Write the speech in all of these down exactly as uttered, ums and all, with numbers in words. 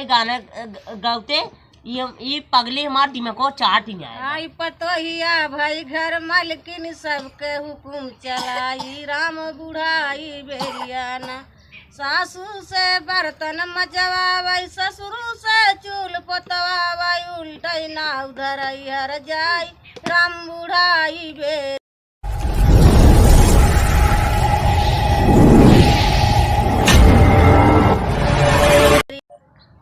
गाना ग-, ग-, गौते ये, ये पगली हमार दिमागो चाट ही आए। आई पतोहिया भाई घर मालकिन, सबके हुकुम चलाई, राम बुढ़ाई बेरिया ना। सासू से बर्तन मजवावै, ससुरू से चूल पोतवावै, उल्टै ना उधर हर जाई, राम बुढ़ाई बेरिया।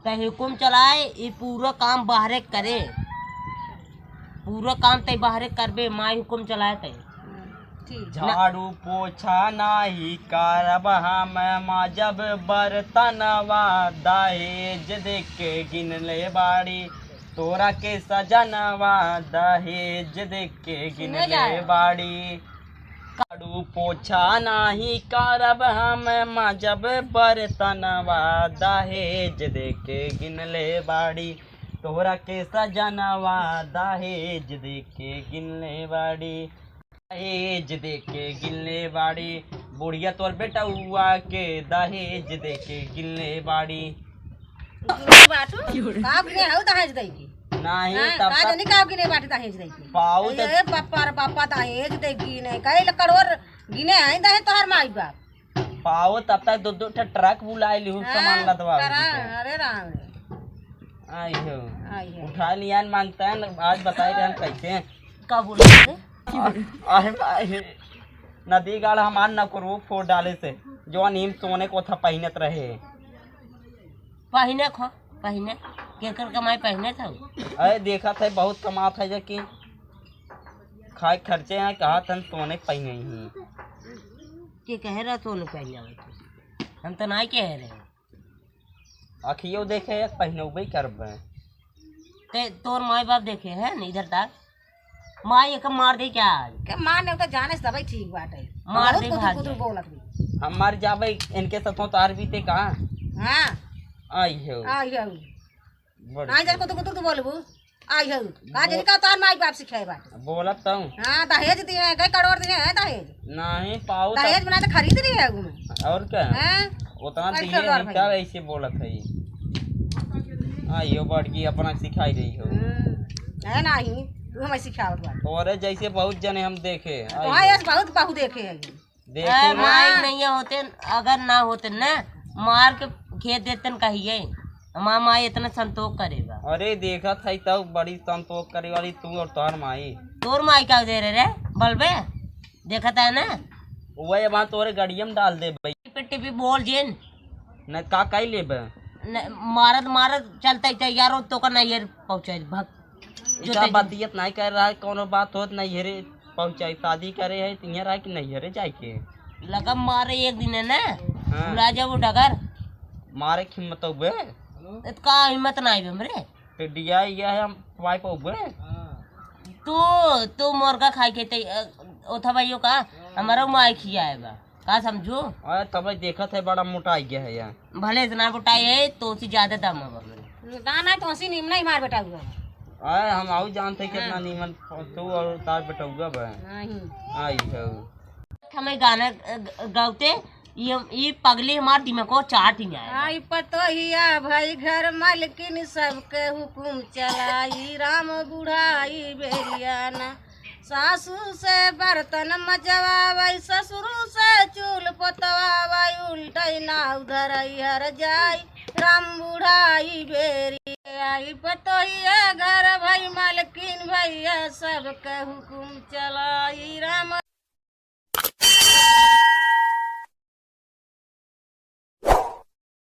तै हुकुम चलाए, ई पूरा काम बाहरे करे। पूरा काम तै बाहरे करबे, माई हुकुम चलाए तै। ठीक। झाड़ू पोछा नाही करब हम, माजब बर्तनवा, दहेज देके गिनले बाड़ी तोरा के सजनवा, दहेज देके सुने गिनले जाए। बाड़ी। झाड़ू पोछा नाही करब हम, माजब बर्तनवा, दहेज देके गिनले बाड़ी तोहरा के सजनवा, दहेज देके गिनले बाड़ी, दहेज देके गिनले बाड़ी। बुढ़िया तोर बेटउआ के दहेज देके गिनले बाड़ी। गिने बाटू? का गिने हऊ दहेज दई के? नाही, हाँ, तब का तक जानी का गिने बाटी दहेज दई के? पाऊ ए, त ए, बापा रे बापा, दहेज दे गिने, कई ल करोड़ गिने हैं दहेज तोहर माई बाप। पाओ तब तक दो दो ठे ट्रक बुलाए लिहू हाँ, सामान लदवा करा, के। अरे राम रे। आई हो। आई हो। उठा लियान मांगता है ना, आज बताए रहे हम कैसे। का बोलते थे? अरे भाई, नदी गाड़ हमार नकरू फोड़ डाले से, जौन हीम सोने को था पहिनत रहे। पहिने खो, पहिने, केकर कमाई पहिने था? अरे देखा था बहुत कमात है जे कि खाए खर्चे हैं, कहा था सोने पहिने ही। के कहे रहा सोने पहिने आवे तू? हम तो नाई कहे रहे। अखियो देखे एक पहिनौबे करबे। ते तोर माई बाप देखे हैं न इधर तक? माई एक मार दे क्या आज? के मार ने तो जाने से दवाई ठीक बाटे। मार बहुत दे कुतुर भाग कुतुर जाए। बोलत भी। हम मर जाबे इनके साथ तो आर बीते का? हाँ। आई हो। आई हो। बड़ आई जन कुतुर कुतुर तू बोलबू। आई हो। का जनी का तोहार माई बाप सिखाए बाटे। बोलत तो। हाँ, दहेज दिए हैं, कई करोड़ दिए हैं दहेज। नहीं, पाओ तो दहेज बनाए तो खरीद रही है घूमे। और क्या? हैं? उतना कैसे दिए हैं, भाई? क्या ऐसे बोलत है? हाँ, यो बड़की अपना सिखाई रही हो। हम्म, है नहीं, तू हमें सिखावत बाटे। और जैसे बहुत जने हम देखे, तो आई हाँ, हो। ऐसे बहुत बहू देखे हैं। देखो ए, ना। माई नहीं होते, अगर ना होते ना, मार के खेत देते न कहिए, हमार माई इतना संतोष करेगा। अरे देखत है तब बड़ी संतोष करे वाली तू और तोहर माई। तोर माई का दे रहे रे, बलबे, देखत है ना। वही बात तोरे गड़िया में डाल दे भाई। टिपी टिपी बोल जिन। न का कई लेबे? न, मारत मारत चलते तैयार हो तो का नहीं पहुँचे भग। जो इतना तै- बातियत नहीं कर रहा है, कौनो बात होत नहीं है रे, पहुँचाई शादी करे है, तो यहाँ रह के नहीं है रे जाए के। लगा मारे एक दिन है ना, हाँ। भुला जाबो डगर। मारे की हिम्मत हो बे? तो का हिम्मत नहीं बे हमरे? तो डिया ये है, हम पाई पाओ बे? तू, तू मुर्गा खाए के ते, अ, ओथा भाइयों का, हमारा माई खियाए बा। का समझू? अरे, तब देखत है, बड़ा मोटा आ गया है यार। भले इतना मोटा है, तो उसी ज्यादा दम है हमरे। दाना तो उसी नीमना ही मार बेटा हुआ। अरे, हम आऊ जानते कितना हाँ। नीमन तू और तार बेटा हुआ बा। नहीं। आई है। हमें गाना ग-, ग-, गावते, ये, ये पगली हमार दिमाग को चाट ही आए। आई पतोहिया भाई घर मालकिन सबके हुकुम चलाई, राम बुढ़ाई बेरिया ना। सासू से बर्तन मजवावै, ससुरू से चूल पोतवावै, उल्टै ना उधर हर जाई, राम बुढ़ाई बेरी। आई पतोहिया घर भाई मालकिन भैया, सबके हुकुम चलाई, राम